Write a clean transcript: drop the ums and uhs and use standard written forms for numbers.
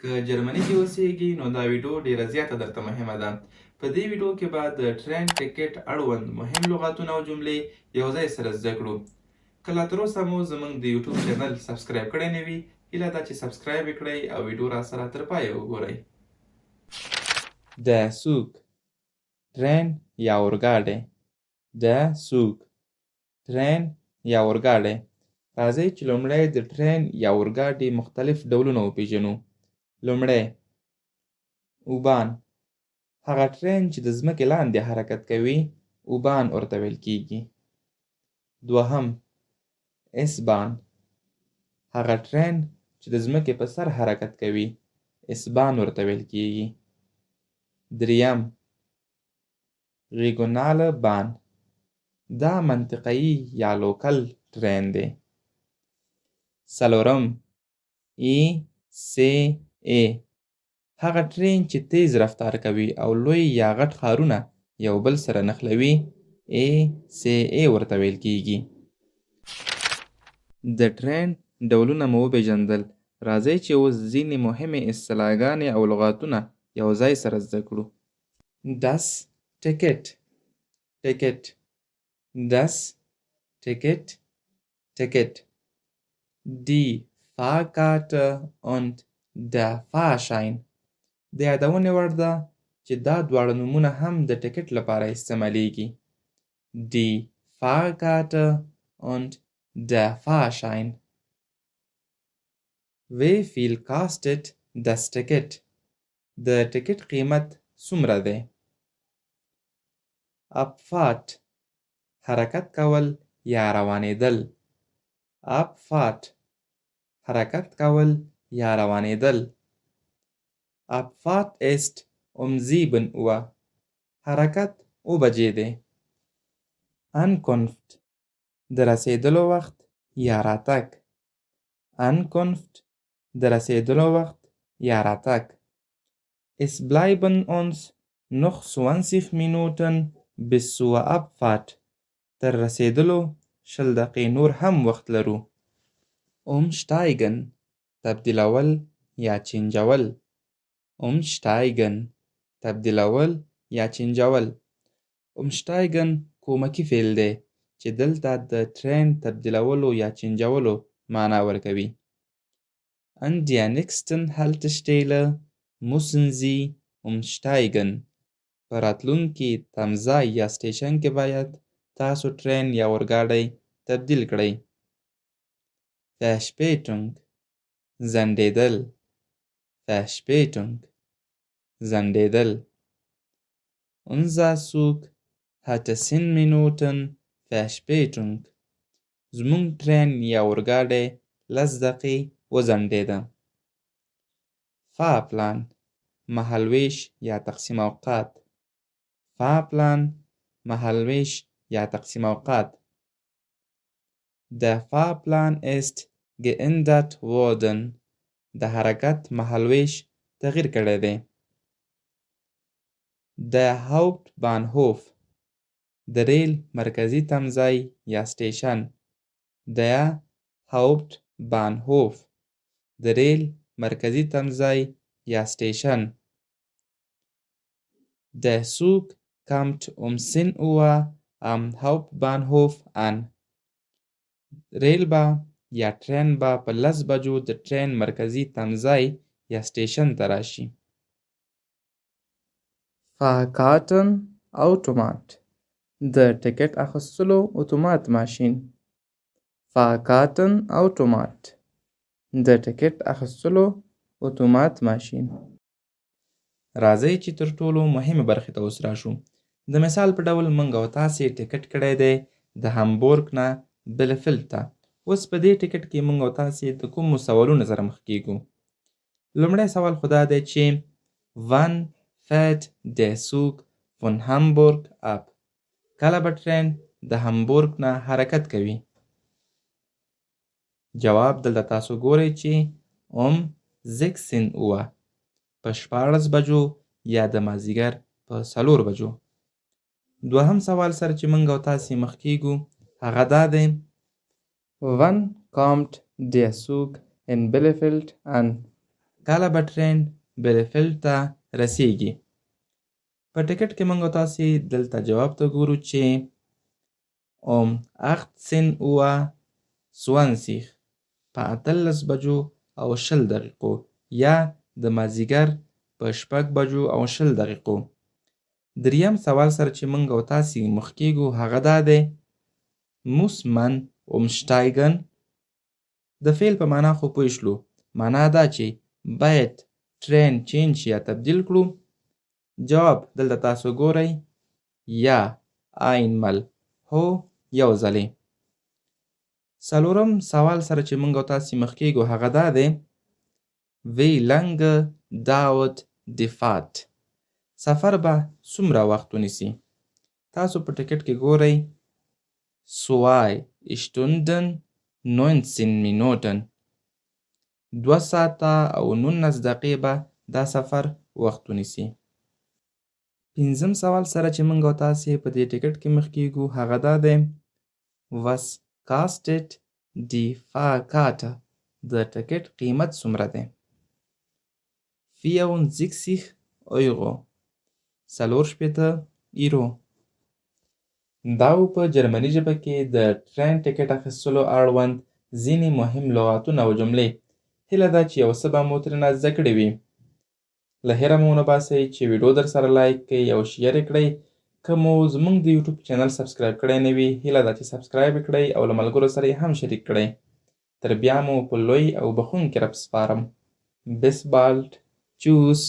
که جرمني کې اوسېږي نو دا ویډیو ډیره زیاته درته مهمه ده. په دې ویډیو کې به د ټرین ټیکټ اړوند مهم لغاتونه او جملې یو ځای سره زده کړو. که لا تر اوسه مو زموږ د یوټیوب چینل سبسکرایب کړی نه وي، هیله ده چې سبسکرایب یې کړئ او ویډیو راسره تر پایه وګورئ. Der Zug، ټرین یا اورګاډی. Der Zug، ټرین یا اورګاډی. راځئ چې لومړی د ټرین یا اورګاډي مختلف ډولونه وپیژنو. لومړی، U-Bahn، هغه ټرین چې د ځمکې لاندې حرکت کوي U-Bahn ورته ویل کیږي. دوهم، S-Bahn، هغه ټرین چې د ځمکې په سر حرکت کوي S-Bahn ورته ویل کیږي. دریم، Regionalbahn، دا منطقهیي یا لوکل ټرین دی. څلورم، ای سي ای، هغه ټرین چې تیز رفتار کوي او لوی یا غټ ښارونه یو بل سره نښلوي ای سي ای ورته ویل کیږي. د ټرین ډولونه مو وپیژندل. راځئ چې اوس ځینې مهمې اصطلاحګانې او لغاتونه یو ځای سره زده کړو. Das Ticket، ټیکټ. Das Ticket، ټیکټ. Die Fahrkarte und der Fahrschein. د یادونې وړ ده چې دا دواړه نومونه هم د ټیکټ لپاره استعمالیږي. Die Fahrkarte und der Fahrschein. Wie viel kostet das Ticket؟ د ټیکټ قیمت څومره دی؟ Abfahrt، حرکت کول یا روانېدل. Abfahrt، حرکت کول یا روانېدل. Abfahrt ist um 7 Uhr. حرکت اوه بجې دی. Ankunft، د رسېدلو وخت یا راتګ. Ankunft، د رسېدلو وخت یا راتګ. Es bleiben uns noch 20 Minuten bis zur Abfahrt. تر رسېدلو 20 دقیقې نور هم وخت لرو. Umsteigen، تبدیلول یا چینجول. Umsteigen، تبدیلول یا چینجول. Umsteigen کومکي فعل دی چې دلته د ټرین تبدیلولو یا چینجولو معنا ورکوي. An der nächsten Haltestelle müssen Sie umsteigen. په راتلونکي تمځای یا سټیشن کې باید تاسو ټرین یا اورګاډی تبدیل کړئ. Verspätung، ځنډېدل. Verspätung، ځنډېدل. Unser Zug hatte 10 Minuten Verspätung. زموږ ټرین یا اورګاډی 10 دقیقې وځنډېده. Fahrplan، مهالویش یا تقسیم اوقات. Fahrplan، مهالویش یا تقسیم اوقات. Der Fahrplan ist geändert worden. د حرکت مهالویش تغییر کړی دی. Der Hauptbahnhof، د ریل مرکزي تمځای یا سټیشن. Der Hauptbahnhof، د ریل مرکزي تمځای یا سټیشن. Der Zug kommt um 10 Uhr am Hauptbahnhof an. ریل به یا ټرین به په 10 بجو د ټرین مرکزي تمځای یا سټیشن ته راشي. Fahrkartenautomat، د ټیکټ اخیستلو اتومات ماشین. Fahrkartenautomat، د ټیکټ اخیستلو اتومات ماشین. راځئ چې تر ټولو مهمې برخې ته اوس راشو. د مثال په ډول موږ او تاسې ټیکټ کړی دی د هامبورګ نه بیلفیلد ته. اوس په دې ټیکټ کې موږ او تاسې د کومو سوالونو سره مخ کیږو؟ لومړی سوال خو دا دی چې Wann fährt der Zug von Hamburg ab؟ کله به ټرین د هامبورګ نه حرکت کوي؟ جواب دلته تاسو ګورئ چې um 16 Uhr، په 16 بجو یا د مازیګر په 4 بجو. دوهم سوال سره چې موږ او تاسې مخ کیږو هغه دا دی Wann kommt der Zug in Bielefeld an؟ کله به ټرین بیلفیلډ ته رسیږي؟ په ټکټ کې موږ تاسې دلته جواب ته ګورو چې um 18:20 Uhr، په 18 بجو او 20 دقیقو یا د مازیګر په 6 بجو او 20 دقیقو. دریم سوال سره چې موږ او تاسې مخ کیږو هغه دا دی muss man umsteigen. د فعل په معنا خو پوه شلو، معنا دا چې باید ټرین change یا تبدیل کړو. جواب دلته تاسو ګورئ ja، einmal، هو، یو ځلې. څلورم سوال سره چې موږ او تاسې مخ کیږو هغه دا دی Wie lange dauert die Fahrt؟ سفر به څومره وخت ونیسي؟ تاسو په ټکټ کې ګورئ 2 Stunden 19 Minuten، 2 ساعته او 19 دقیقې به دا سفر وخت ونیسي. پنځم سوال سره چې موږ او تاسې په دې ټکټ کې مخ کیږو هغه دا دی Was kostet die Fahrkarte؟ د ټکټ قیمت څومره دی؟ 64 Euro، 64 ایرو. دا و په جرمني ژبه کې د ټرین ټکټ اخیستلو اړوند ځینې مهم لغتونه او جملې. هیله ده چې یو څه به مو ترېنه زده کړي وي. له هېره مو ونه باسئ چې ویډیو در سره like کړئ او share یې کړئ. که مو زموږ د YouTube channel subscribe کړی نه وي، هیله ده چې subscribe یې کړئ او له ملګرو سره یې هم شریک کړئ. تر بیا مو په لوی او بخښونکي رب سپارم. Bis bald. Tschüss.